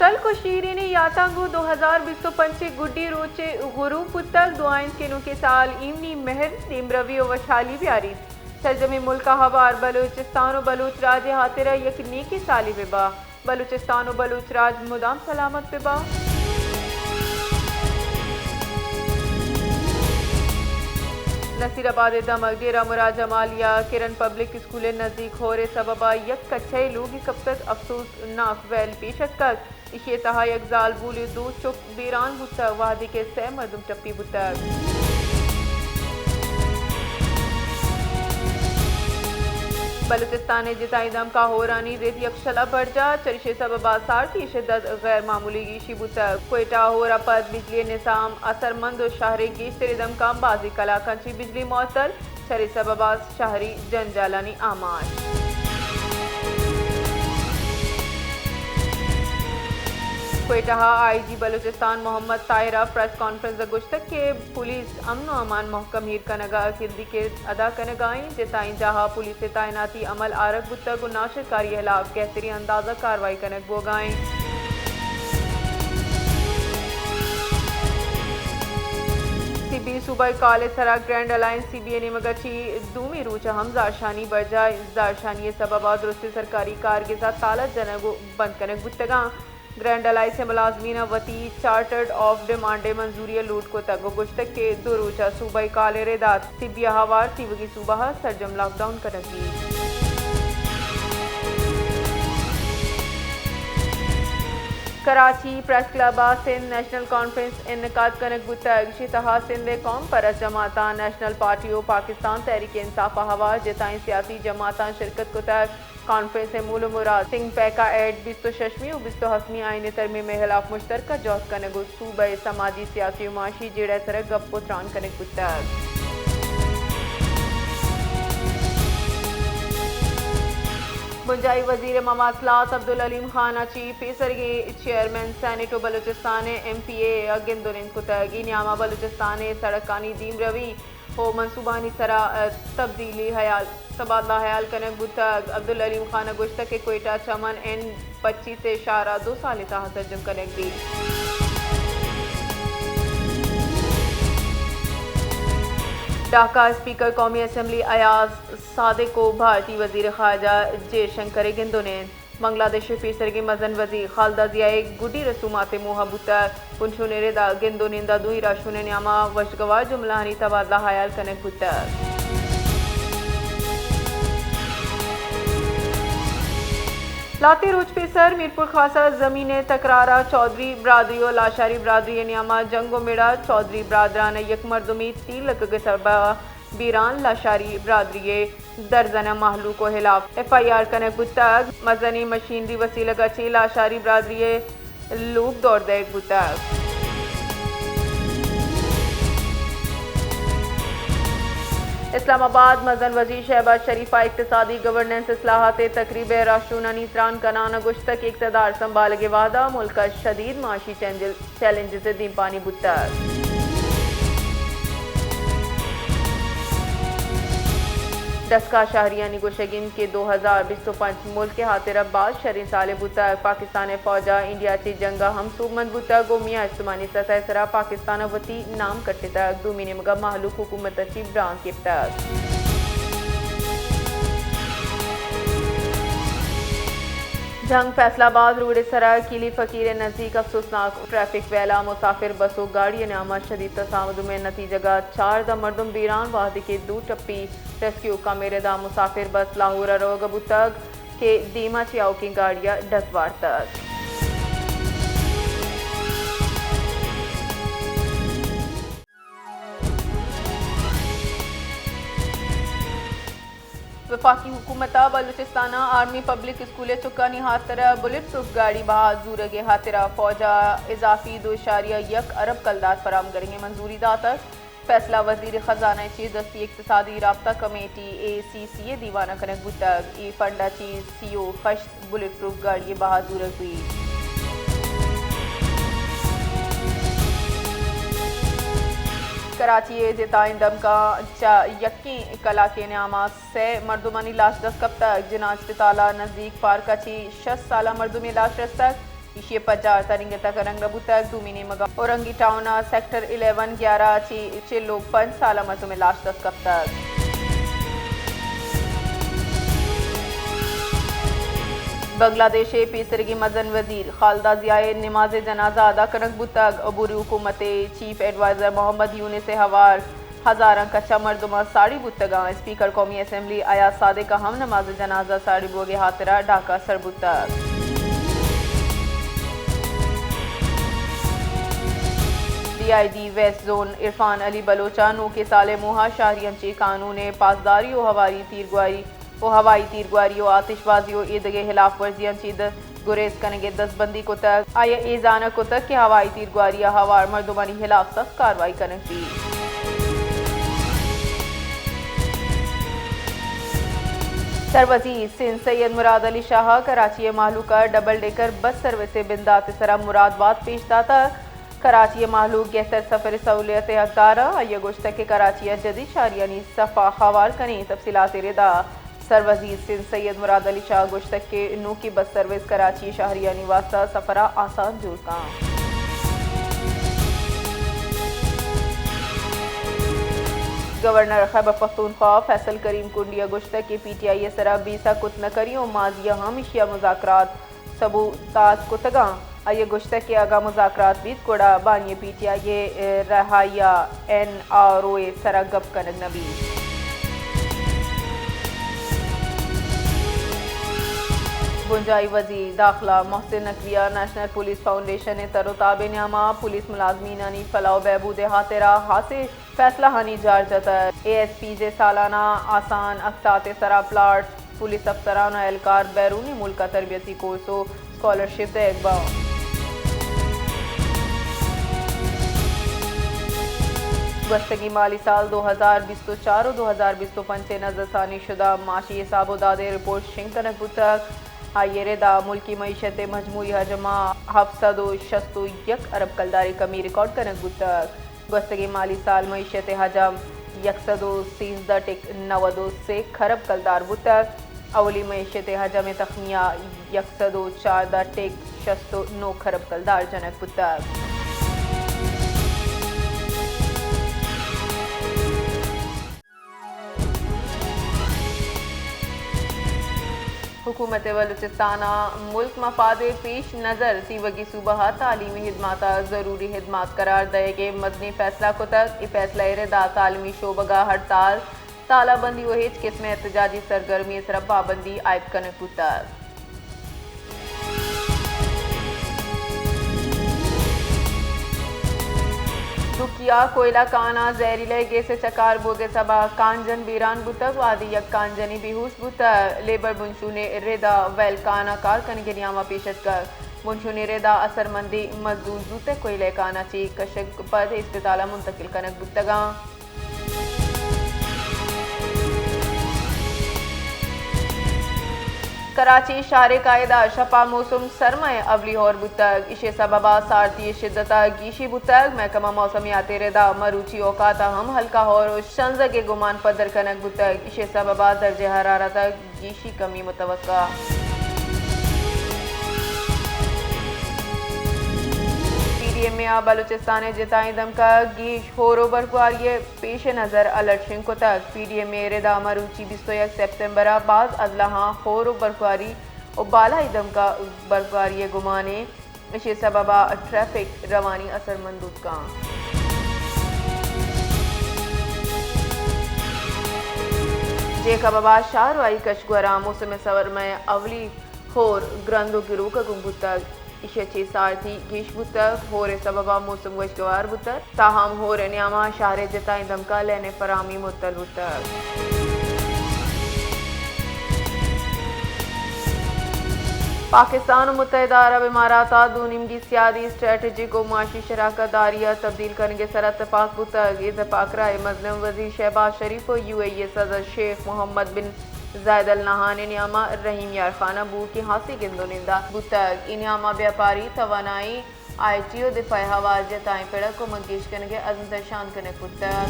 تلک و شیرینیں یاتاں گوں دو ہزار بیست و پنچ ء گڈی روچ ء غروب بوتگ۔ دعا انت کہ نوکیں سال ایمنی، مہر، دیمروی و وشحالی بیاریت۔ سرجمیں ملک ء ہوار بلوچستان و بلوچ راج ء ہاترا یک نیکیں سالے بہ با۔ بلوچستان و بلوچ راج مدام سلامت بہ با۔ نصیر آباد ء دمگ ڈیرہ مراد جمالی ء کرن پبلک اسکول ء نزیک ہور ء سبب ء یک کچہ ء لوگے کپتگ، افسوس ناک ویل پیش اتکگ۔ ایشی ء تہا یک زالبولے ء دو چک بیران بوتگ، وہدے کہ سئے مردم ٹپی بوتگ۔ بلوچستان ء جتائیں دمکاں ہورانی رد یکشل ء برجاہ، چریشی ء سبب ء سارتی ء شدت غیر معمولی گیشی بوتگ۔ کوئٹہ ء ہور ء پد بجلی ء نظام اثرمند و شہر ء گیشتریں دمکاں بازیں کلاکاں چہ بجلی معطل، چرے سبب ء شہری جنجالانی آماچ۔ کوئٹہ ء آئی جی بلوچستان محمد طاہر ء پریس کانفرنس ء گوشتگ کہ پولیس امن و امان مہکم ایر کنگ ء گلدی کرد ادا کنگ ء انت، جتائیں جاہ ء پولیس ء تعیناتی عمل آرگ بوتگ و ناشرکاری ء ہلاف گہتریں انداز ء کاروائی کنگ بوگ ء انت۔ سبی صوبائی کالج سرا گرینڈ الائنس سبی ء نیمگ ء چہ دومی روچ ء ہم زہرشانی برجاہ۔ زہرشانی ء سبب ء درستیں سرکاری کارگس ء تالہ جنگ و بند کنگ بوتگ انت۔ گرینڈ الائنس ء ملازمین ء وتی چارٹرڈ آف ڈیمانڈ ء منظوری ء لوٹ کتگ و گوشتگ کہ دو روچ ء صوبائی کالج ء رد ء سبی ء ہوار تیوگیں صوبہ ء سرجم لاک ڈاؤن کنگ بیت۔ کراچی پریس کلب ء سندھ نیشنل کانفرنس انعقاد کنگ بوتگ۔ ایشی تہا سندھ ء قوم پرست جماعتاں، نیشنل پارٹی و پاکستان تحریک انصاف ء ہوار جتائیں سیاسی جماعتاں شرکت کتگ۔ کانفرنس ء مول و مراد تھنک پیک ء ایڈ بیست و ششمی و بیست و ہفتمی آئین ء ترمیم ء ہلاف مشترکہ جہد کنگ و صوبہ ء سماجی، سیاسی و معاشی جیڑہ ء سرا گپ و تران کنگ بوتگ۔ بنجاہی وزیر مواصلات عبدالعلیم خان ء چہ پیسرگیں چیئرمین سینیٹ و بلوچستان ء ایم پی اے ء گند و نند کتگ۔ اے نیام ء بلوچستان ء سڑکانی دیمروی و منصوبانی سرا، ء، تبدیلی حیال، تبادلہ حیال کنگ بوتگ۔ عبدالعلیم خان ء گوشتگ کہ کوئٹہ چمن این پچیس ء شاہراہ دو سال ء تہا سرجم کنگ بیت۔ ڈھاکہ، اسپیکر قومی اسمبلی ایاز صادق و بھارتی وزیر خارجہ جے شنکر ء گند و نند۔ بنگلہ دیش ء پیسرگیں مزن وزیر خالدہ ضیاء ء گڈی رسومات ء موہ بوتگ۔ بنشون ء رد ء گند و نند ء دوئیں راہشون ء نیام ء وشگوار جملہانی تبادلہ حیال کنگ بوتگ۔ لہتیں روچ پیسر میرپور خاص ء زمین ء تکرار ء چوہدری برادری و لاشاری برادری ء نیام ء جنگ و مڑ ء چوہدری برادران ء یک مردمے تیر لگگ ء سبب ء بیران، لاشاری برادری ء درزن ء مہلوک ء ہلاف ایف آئی آر کنگ بوتگ۔ مزنیں مشینری وسیلگ ء چہ لاشاری برادری ء لوگ دور دئیگ بوتگ۔ اسلام آباد، مزن وزیر شہباز شریف ء اقتصادی گورننس اصلاحات ء تقریب ء راہشونانی تران کنان ء گوشتگ کہ اقتدار سنبھالگ ء وہد ء ملک ء شدید معاشی چینجل چیلنجز ء دیمپانی بوتگ۔ ڈسکا شہریانی گوشگ انت کہ دو ہزار بیست و پنچ ملک ء ہاترا باز شریں سالے بوتگ۔ پاکستان ء فوج ء انڈیا چہ جنگ ء ہم سوبمند بوتگ و میاں استمانی سطح ء سرا پاکستان ء وتی نام کٹتگ۔ دومی نیمگ ء مہلوک حکومت ء چہ برانز گپتگ۔ جھنگ، فیصل آباد روڈ ء سرا کیلی فقیر ء نزیک افسوسناک ٹریفک ویلا، مسافر بس و گاڑی ء نیاما شدید تصادم ء نتیجگ ء چاردہ مردم بیران، وہدے کہ دو ٹپی۔ ریسکیو حکام ء ردا مسافر بس لاہور ء روگ ء بوتگ کہ دیما چہ آؤکیں گاڑی ء ڈز وارتگ۔ وفاقی حکومت ء بلوچستان ء آرمی پبلک اسکول ء چکانی ہاترا بلٹ پروف گاڑی بہا زورگ ء ہاترا فوج ء اضافی دو اشاریہ یک ارب کلدار فراہم کنگ ء منظوری داتگ۔ فیصلہ وزیر خزانہ ء چہ دستی اقتصادی رابطہ کمیٹی، اے سی سی، ء دیوان ء کنگ بوتگ۔ اے فنڈ ء چہ سی و ہشت بلٹ پروف گاڑی ء بہا زورگ بیت۔ کراچی ء جتائیں دمگاں چہ یکیں کلاکے ء نیاما سئے مردمانی لاش دست کپتگ۔ جناح اسپتال ء نزیک پارک ء چہ شست سالہ مردمے لاش رستگ۔ ایشی ء پجار ترینگت ء کرنگ نہ بوتگ۔ دومی نیمگ ء اورنگی ٹاؤن ء سیکٹر الیون گیارہ ء چہ چل ء پنچ سال ء مردم ء لاش دست کپتگ۔ بنگلہ دیش ء پیسریگیں مزن وزیر خالدہ ضیاء ء نماز جنازہ ادا کنگ بوتگ۔ عبوری حکومت ء چیف ایڈوائزر محمد یونس ء ہوار ہزاراں کچ ء مردماں ساڑی بوتگاں۔ اسپیکر قومی اسمبلی ایاز صادق ء ہم نماز جنازہ ساڑی بوگ ء ہاترا ڈھاکہ سر بوتگ۔ D I G west zone Irfan Ali Baloch ء نوکیں سال ء موہ ء شہریاں چہ قانون ء پاسداری و ہواری تیرگواری و ہوائی تیرگواری و آتش بازی و ایدگہ ہلاف ورزیاں چہ د-، گریز کنگ ء دزبندی کتگ۔ آئی ء اے زانگ کتگ کہ ہوائی تیرگواری ء ہوار مردمانی ہلاف سخت کاروائی کنگ بیت۔ سروزیر سند سید مراد علی شاہ ء کراچی ء مہلوک ء ڈبل ڈیکر بس سروس ء بندات ء سرا مراد بات پیش داتگ۔ کراچی ء مہلوک گہتر سفر ء سہولیت ء حقدار انت۔ آئی ء گوشتگ کہ کراچی ء جدید شہریانی صف ء ہوار کنیں۔ تفصیلات ء ردا سروزیر سند سید مراد علی شاہ ء گوشتگ کہ نوکیں بس سروس کراچی ء شہریانی واستہ سفر ء آسان جوڑ کنت۔ گورنر خیبر پختونخوا فیصل کریم کنڈی ء گوشتگ کہ پی ٹی آئی ء سرا بیسہ کت نہ کنیں و ماضی ء ہم ایشی ء مذاکرات سبوتاژ کتگاں۔ آئی ء گوشتگ کہ اگاں مذاکرات بیت گڑا بانی پی ٹی آئی ء رہائی ء این آر او ء سرا گپ کنگ نہ بیت۔ بنجاہی وزیر داخلہ محسن نقوی ء نیشنل پولیس فاؤنڈیشن ء تر و تاب ء نیاما پولیس ملازمینانی فلاح و بہبود ء ہاترا ہاسیں فیصلہ ہانی جار جتگ۔ اے ایس پیز ء سالانہ آسان اقساط ء سرا پلاٹ، پولیس افسران و اہلکار بیرونی ملک ء تربیتی کورس و اسکالرشپ دئیگ باں۔ گوستگیں مالی سال دو ہزار بیست و چار و دو ہزار بیست و پنچ ء نظرثانی شدہ معاشی حساب و داد ء رپورٹ شنگ کنگ بوتگ۔ آئی ء ردا ملکی معیشت ء مجموعی حجم ء ہفت سد و شست و یک ارب کلدارے کمی ریکارڈ کنگ بوتگ۔ گوستگیں مالی سال معیشت ء حجم یک سد و سیزدہ ٹک نود و سے کھرب کلدار بوتگ۔ اولی معیشت ء حجم ء تخمیہ یک سد و چاردہ ٹک شست و نو کھرب کلدار جنگ بوتگ۔ حکومت بلوچستان ء ملک مفاد ء پیش نظر تیوگی صوبہ ء تعلیمی ہدمات ء ضروری ہدمات قرار دئیگ ء مزنیں فیصلہ کتگ۔ اے فیصلہ ء ردا تعلیمی شعبگ ء ہڑتال، تالہ بندی و ہچ قسم ء احتجاجی سرگرمی ء سرا پابندی عائد کنگ بوتگ۔ دکی ء کوئلہ کان ء زہریلہ گیس ء چکار بوگ ء سبب کانجن بیران بوتگ، وہدے یک کانجنی بیہوش بوتگ، لیبر بنشون ء رد ء ویل کان ء کار کنگ ء نیام ء پیش اتکگ۔ بنشون ء رد ء اثرمندیں مزدور زوت ء کوئلہ کان ء چہ کشگ پد ہسپتال ء منتقل کنگ بوتگ انت۔ کراچی شہر ء قائد ء شپ ء موسم سرما ء اولی ہور بوتگ، ایشی ء سبب ء سارتی ء شدت ء گیشی بوتگ۔ محکمہ موسمیات ء رد ء مروچی اوقات ء ہم ہلکا ہور و شنزگ ء گمان پدر کنگ بوتگ، ایشی ء سبب ء درجہ حرارت ء گیشی کمی متوقع۔ پی ڈی ایم اے ء بلوچستان ء جتائیں دمکا گیش ہور و برفباری ء پیش نظر الرٹ شنگ کتگ۔ پی ڈی ایم اے ء ردا مروچی بیست و یک سپتمبر ء باز اضلاعاں ہور و برفباری و بالائی دمکا برفباری ء گمان ء، ایشی ء سبب ء ٹریفک روانی اثرمند بوت کنت۔ جیکب آباد شہر و آئی کشگوراں موسم سرما ء اولی ہور گرند و گروک ء گون بوتگ۔ ایشی ء چہ سارتی گیش بوتگ، ہور ء سبب ء موسم وشگوار بوتگ، تاہم ہور ء نیام ء شہر ء جتائیں دمکا لین ء فراہمی معطل بوتگ۔ پاکستان و متحدہ عرب امارات ء دو نیمگی سیادی، اسٹریٹجک و معاشی شراکت داری ء تبدیل کنگ ء سر ء اتفاق بوتگ۔ اے اتفاق راہ ء مزن وزیر شہباز شریف و یو اے ای ء صدر شیخ محمد بن زاید النہان ء نیام ء رحیم یار خان ء بوؤکیں ہاسیں گند و ننداں بوتگ۔ اے نیام ء بیاپاری، توانائی، آئی ٹی و دفاع ء ہوار جتائیں پڑ ء کمک گیش کنگ ء عزم درشان کنگ بوتگ۔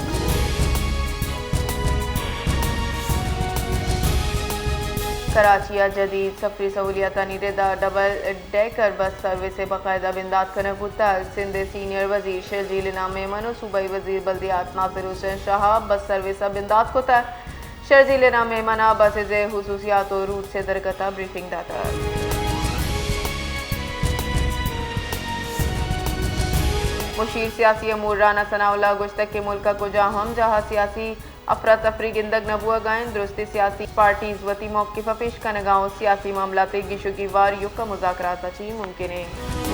کراچی ءَ جدید سفری سہولیاتانی رد ءَ ڈبل ڈیکر بس سروس ءِ باقاعدہ بندات کنگ بوتگ۔ سندھ ءِ سینئر وزیر شرجیل انعام میمن ءُ صوبائی وزیر بلدیات ناصر حسین شہاب بس سروس ءَ بندات کتگ۔ شرجیل انعام میمن ءَ بسز ءِ خصوصیات ءُ روٹس ءِ درگت ءَ بریفنگ داتگ۔ مشیر سیاسی امور رانا ثناء اللہ ءَ گوشتگ کہ ملک ءِ کجا ہم جاہ ءَ سیاسی افراتفری گندگ نہ بوہگا انت، درستی سیاسی پارٹیز وتی موقف ءَ پیش کنگا انت، سیاسی معاملات ءِ گیش و گیوار یکا مذاکرات ءَ چی ممکن انت۔